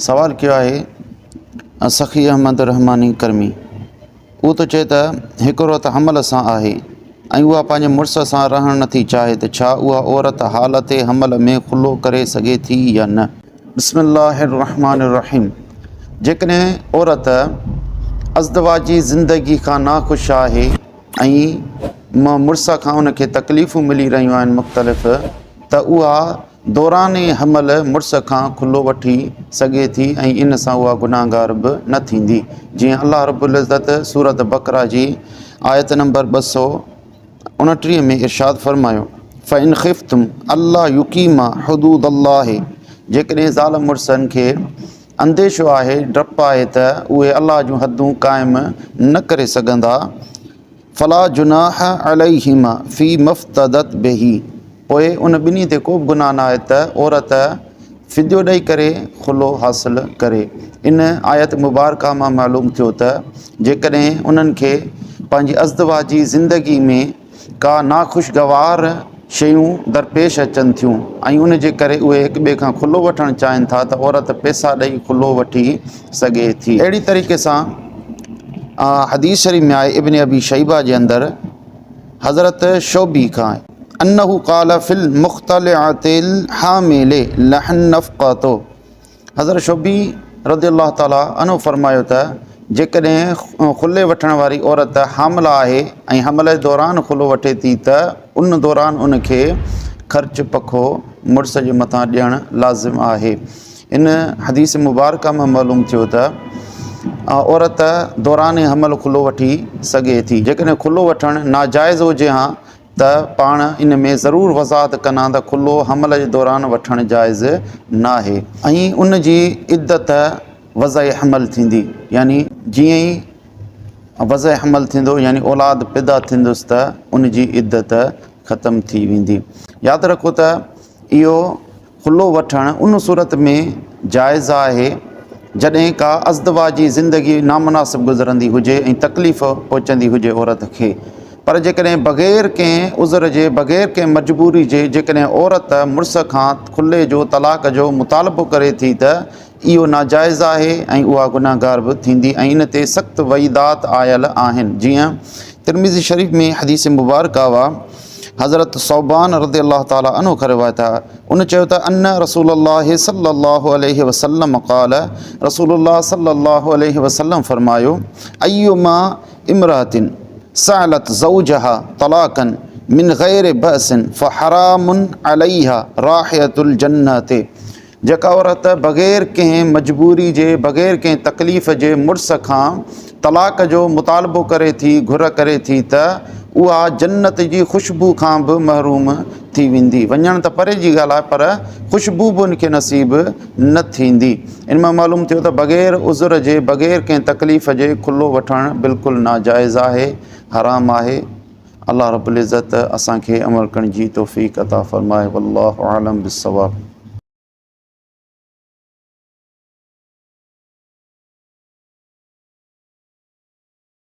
سوال ڪيو آهي سخي احمد رحماني ڪرمي اهو ٿو چئي ته هڪ عورت حمل سان آهي ۽ اها پنهنجي مڙس سان رهڻ نٿي چاهي ته ڇا اها عورت حالت حمل ۾ خلو ڪري سگهي ٿي يا نه؟ بسم الله الرحمٰن الرحيم جيڪڏهن عورت ازدواجي زندگي کان ناخوش آهي ۽ مڙس کان ان کي تڪليفون ملي رهيون آهن مختلف ته اها دوران حمل مڙس کان کلو وٺي سگهي ٿي ۽ ان سان اها گناهگار به نه ٿيندي جيئن الله رب العزت سورة بقره جي آيت نمبر 229 ۾ ارشاد فرمايو فإن خفتم الا يقيما حدود الله جيڪڏهن زال مڙسن کي انديشو آهي، ڊپ آهي ته اهي الله جون حدون قائم نه ڪري سگهندا، فلا جناح عليهما فيما افتدت به پوء ان ٻنهي تي ڪو به گناهه ناهي ته عورت فديو ڏئي ڪري خلو حاصل ڪري. ان آيت مبارڪه مان معلوم ٿيو ته جيڪڏهن انهن کي پنهنجي ازدواجي زندگي ۾ ڪا ناخوشگوار شيون درپيش اچن ٿيون ۽ ان جي ڪري اهي هڪ ٻئي کان کلو وٺڻ چاهين ٿا ته عورت پئسا ڏئي کلو وٺي سگهي ٿي. اهڙي طريقي سان حديث شريف ۾ آهي ابن ابي شيبه جي اندر حضرت شعبي کان انه قال في المختلعة الحامل لها النفقة حضرت شعبي رضي الله تعالٰي عنه فرمايو ته جيڪڏهن خلعي وٺڻ واري عورت حامله آهي ۽ حمل جي دوران خلعو وٺي ٿي ته ان دوران ان کي خرچ پکو مڙس جي مٿان ڏيڻ لازم آهي. ان حديث مبارڪه مان معلوم ٿيو ته عورت دوران حمل خلعو وٺي سگهي ٿي. جيڪڏهن خلعو وٺڻ ناجائز هجي ها ته پاڻ ان ۾ ضرور وضاحت ڪن ها ته کلو حمل جي دوران وٺڻ جائز ناهي. ۽ ان جي عدت وضع حمل ٿيندي يعني جيئن ئي وضع حمل ٿيندو يعني اولاد پيدا ٿيندس ته ان جي عدت ختم ٿي ويندي. ياد رکو ته اهو خلو وٺڻ ان صورت ۾ جائز آهي جڏهن ڪا ازدواجي زندگي نامناسب گذرندي هجي ۽ تڪليف پهچندي هجي عورت کي پر جيڪڏهن بغير ڪنهن عذر جي بغير ڪنهن مجبوري جي جيڪڏهن عورت مڙس کان خلي جو طلاق جو مطالبو ڪري ٿي ته اهو ناجائز آهي ۽ اها گنهگار به ٿيندي ۽ ان تي سخت وعيدات آيل آهن جيئن ترمذي شريف ۾ حديث مبارڪه وا حضرت ثوبان رضي الله تعالٰي عنه کان روايت آهي ان چيو ته ان رسول الله صلي الله عليه وسلم قال رسول الله صلي الله عليه وسلم فرمايو ايما امرأة سألت زوجها طلاقا من غير بأس فحرام عليها راحية الجنة جيڪا عورت بغير ڪنهن مجبوري جي، بغير ڪنهن تڪليف جي مڙس کان طلاق جو مطالبو ڪري ٿي، گهر ڪري ٿي ته اها جنت جي خوشبو کان به محروم ٿي ويندي. وڃڻ ته پري جي ڳالهه آهي پر خوشبو به ان کي نصيب نه ٿيندي. ان مان معلوم ٿيو ته بغير عذر جي، بغير ڪنهن تڪليف جي کلو وٺڻ بلڪل ناجائز آهي، حرام آهي. الله رب العزت اسان کي عمل ڪرڻ جي توفيق عطا فرمائي. والله اعلم بالصواب.